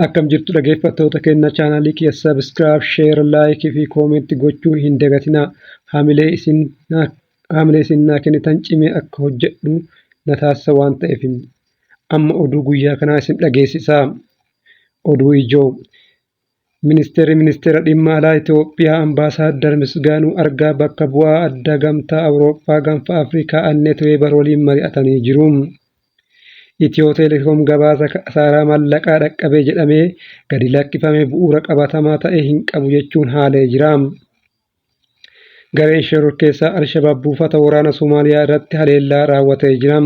Akkam jirtu dhaggeeffattoota keenya chaanaalii kiyya subscribe, share, like fi comment gochuu hin dagatinaa. Haamilee isin naa kennitan cimee akka hojjedhu na taasisa waan ta'eef. Amma oduu guyyaa kanaa isin dhageessisaa. Oduu ijoo. Ministeerri Ministeera Dhimma Alaa Itoophiyaa Ambaasaaddar Misgaanuu Argaa bakka bu'aa addaa Gamtaa Awurooppaa Gaanfa Afrikaa Anneet Weebar waliin mari'atanii jiru. Itiyoo Teelekoom gabaasa kasaaraa maallaqaa dhaqqabe jedhamee gadi lakkifame bu'uura qabatamaa ta'e hin qabu jechuun haalee jira. Gareen shororkeessaa Alshabaab buufata waraana Somaaliyaa irratti haleellaa raawwatee jira.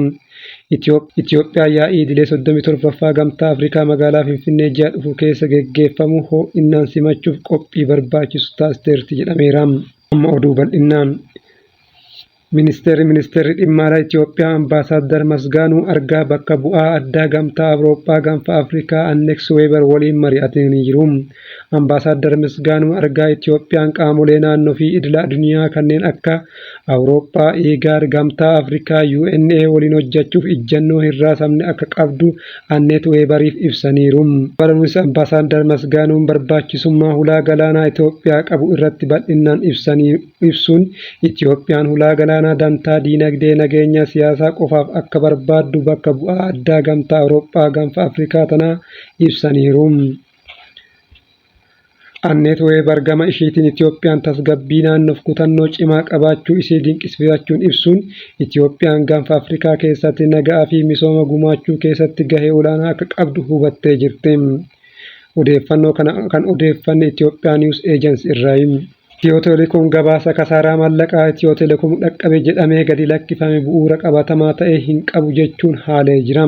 Itiyoophiyaan yaa'ii idilee 37ffaa Gamtaa Afrikaa magaalaa Finfinnee ji'a dhufu keessa geggeeffamu ho'innaan simachuuf qophii barbaachisu taasisteerti jedhameera. Amma oduu bal'innaan. Ministeerri Ministeerri Dhimma Alaa Itiyoophiyaa Ambaasaaddar Masgaanuu Argaa bakka bu'aa addaa Gamtaa Awurooppaa Gaanfa Afrikaa Anneeks Weebar waliin mari'atanii jiru. Ambaasaaddar Misgaanuu Argaa Itiyoophiyaan qaamolee naannoo fi idila addunyaa kanneen akka Awurooppaa, IGAD, Gamtaa Afrikaa, UNA waliin hojjechuuf ijjannoo hin raasamne akka qabdu Anneet Weebariif ibsaniiru. Dabaluunis Ambaasaaddar Masgaanuun barbaachisummaa hulaa galaanaa Itiyoophiyaa qabu irratti bal'innaan ibsuun Itiyoophiyaan hulaa galaanaa dantaa diinagdee, nageenya, siyaasaa qofaaf akka barbaaddu bakka bu'aa addaa Gamtaa Awurooppaa Gaanfa Afrikaa tanaa ibsaniiru. Anneet Weebar gama ishiitiin Itiyoophiyaan tasgabbii naannoof kutannoo cimaa qabaachuu isii dinqisiifachuun ibsuun Itiyoophiyaan Gaanfa Afrikaa keessatti nagaa fi misooma gumaachuu keessatti gahee olaanaa akka qabdu hubattee jirti. Odeeffannoo kana kan odeeffanne Itoophiyaa News Agency irraayi. Itiyoo Telekoom gabaasa kasaaraa maallaqaa Itiyoo Telekoom dhaqqabe jedhamee gadi lakkifame bu'uura qabatamaa ta'e hin qabu jechuun haalee jira.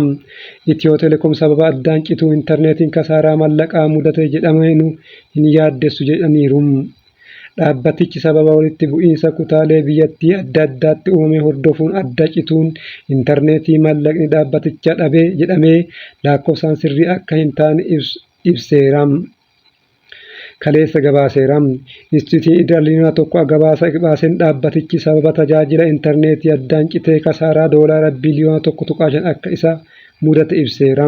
Itiyoo Telekoom sababa addaan cituu intarneetiin kasaaraa maallaqaa mudate jedhame nu hin yaaddessu jedhaniiru. Dhaabbatichi sababa walitti bu'iinsa kutaalee biyyattii adda addaatti uumame hordofuun adda cituun intarneetii maallaqni dhaabbaticha dhabe jedhamee lakkoofsaan sirrii akka hin taane ibseera. Kaleessa gabaaseera. Inistiitiyuutiin idil-addunyaa tokko gabaasa baaseen dhaabbatichi sababa tajaajila intarneetii addaan citee kasaaraa doolaara biliyoona 1.5 akka isa mudate ibseera.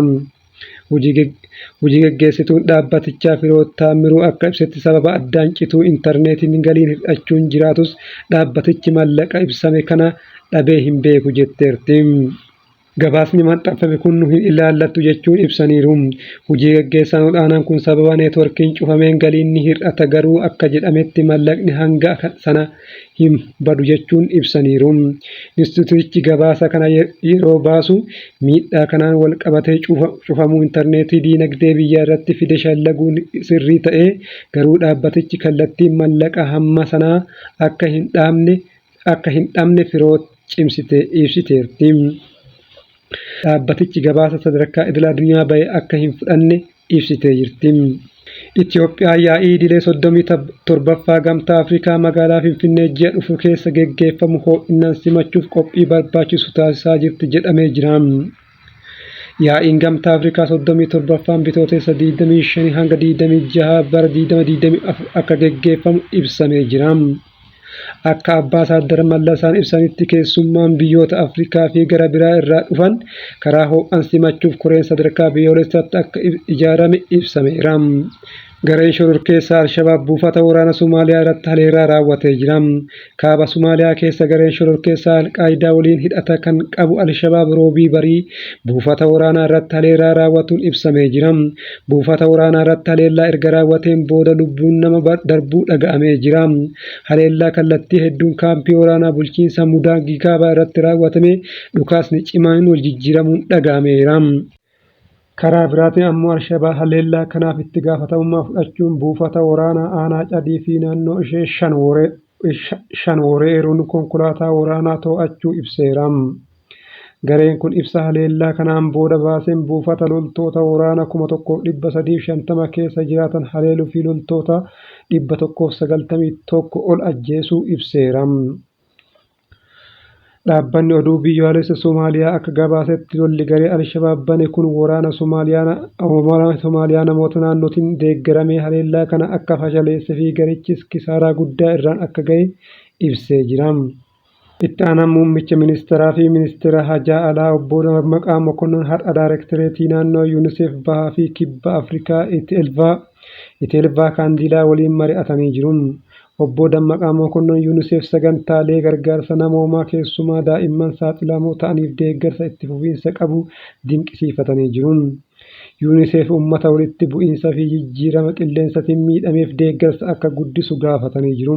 Hojii geggeessituun dhaabbatichaa Firoot Taammiruu akka ibsetti sababa addaan cituu intarneetiin galiin hir'achuun jiraatus dhaabbatichi maallaqa ibsame kana dhabee hin beeku jetteerti. Gabaasni maxxanfame kun nu hin ilaallatu jechuun ibsaniiru. Hojii geggeessaan ol'aanaan kun sababa neetworkiin cufameen galiin ni hir'ata garuu akka jedhametti maallaqni hanga sana hin badu jechuun ibsaniiru. Inistiitiyuutichi gabaasa kana yeroo baasu miidhaa kanaan wal qabatee cufamuu intarneetii diinagdee biyyaa irratti fide shallaguun sirrii ta'ee garuu dhaabbatichi kallattiin mallaqa hamma sanaa akka hin dhabne Firoot cimsitee ibsiteerti. Dhaabbatichi gabaasa sadarkaa idil addunyaa bahe akka hin fudhanne ibsitee jirti. Itiyoophiyaan yaa'ii idilee 37ffaa Gamtaa Afrikaa magaalaa Finfinnee ji'a dhufu keessa geggeeffamu ho'innaan simachuuf qophii barbaachisu taasisaa jirti jedhamee jira. Yaa'iin Gamtaa Afrikaa 37ffaan Bitootessa 25 hanga 26 bara 2024 akka geggeeffamu ibsamee jira. Akka Ambaasaaddar Mallasaan ibsanitti keessummaan biyyoota Afrikaa fi gara biraa irraa dhufan karaa ho'aan simachuuf koreen sadarkaa biyyoolessaatti akka ijaarame ibsameera. Gareen shororkeessaa Alshabaab buufata waraana Somaaliyaa irratti haleellaa raawwatee jira. Kaaba Somaaliyaa keessa gareen shororkeessaa Alqaayidaa waliin hidhata kan qabu Alshabaab roobii barii buufata waraanaa irratti haleellaa raawwatuun ibsamee jira. Buufata waraanaa irratti haleellaa erga raawwateen booda lubbuun nama darbuu dhaga'amee jira. Haleellaa kallattii hedduun kaampii waraanaa bulchiinsa Mudaagii Kaabaa irratti raawwatame dhukaasni cimaan wal jijjiiramuun dhaga'ameera. Karaa biraatiin ammoo Alshabaab haleellaa kanaaf itti gaafatamummaa fudhachuun buufata waraanaa aanaa Cadii fi naannoo ishee shan weeraruun konkolaataa waraanaa to'achuu ibseera. Gareen kun ibsa haleellaa kanaan booda baaseen buufata loltoota waraanaa 1350 keessa jiraatan haleeluu fi loltoota 191 ol ajjeesuu ibseera. Dhaabbanni oduu biyyaalessa Somaaliyaa akka gabaasetti lolli garee Alshabaab bane kun waraana Somaaliyaa namoota naannootiin deeggaramee haleellaa kana akka fashaleesse fi garichis kisaaraa guddaa irraan akka gahe ibsee jira. Itti aanaan muummicha ministeeraa fi ministeera hajaa alaa obbo Dammaqaa Mokonnon har'a Daayirektoreetii naannoo UNICEF Bahaa fi Kibba Afrikaa Iteelvaa Kaandiilaa waliin mari'atanii jiru. Obbo Dammaqaa Mokonnon UNICEF sagantaalee gargaarsa namoomaa keessumaa daa'imman saaxilamoo ta'aniif deeggarsa itti fufiinsa qabu dinqisiifatanii jiru. UNICEF uummata walitti bu'iinsa fi jijjiirama qilleensaatiin miidhameef deeggarsa akka guddisu gaafatanii jiru.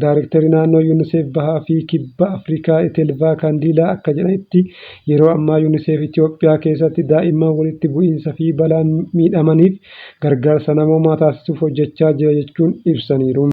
Daarektarri naannoo UNICEF Bahaa fi Kibba Afrikaa Iteelvaa Kaandiilaa akka jedhanitti yeroo ammaa UNICEF Itoophiyaa keessatti daa'imman walitti bu'iinsa fi balaan miidhamaniif gargaarsa namoomaa taasisuuf hojjechaa jira jechuun ibsaniiru.